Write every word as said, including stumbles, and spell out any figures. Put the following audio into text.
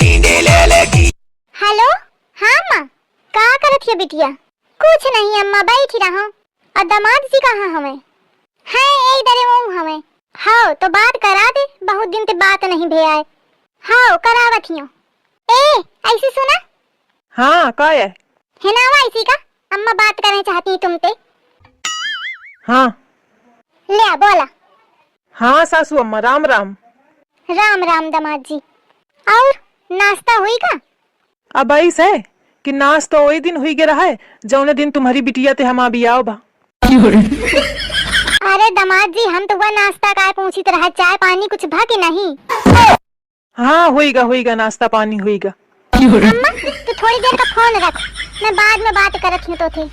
हेलो, हाँ अम्मा, का करत हिया बिटिया? कुछ नहीं अम्मा, बैठी रहो। और दामाद जी कहाँ हवे? हैं, ए दरे वो हवे। हाओ, तो बात करा दे, बहुत दिन ते बात नहीं भे आए। हाओ, करावत हियो। ए, ऐसी सुना। हाँ, का है? है ना, आवा ऐसी का, अम्मा बात करना चाहती है तुमसे। हाँ। ले आ, बोला। हाँ सासू अम्मा, राम राम। राम राम दामाद जी। और नाश्ता हुई का? अब ऐस है कि नाश्ता वही दिन हुई गे रहा है, जौने दिन तुम्हारी बिटिया ते हमार बियाह बा। अरे दामाद जी, हम तो वह नाश्ता का पूछित रहा, चाय पानी कुछ भा कि नहीं? हाँ, होइगा, होइगा, नाश्ता पानी होइगा। अम्मा, तू थोड़ी देर का फोन रख, मैं बाद में बात करत हूँ तो थे।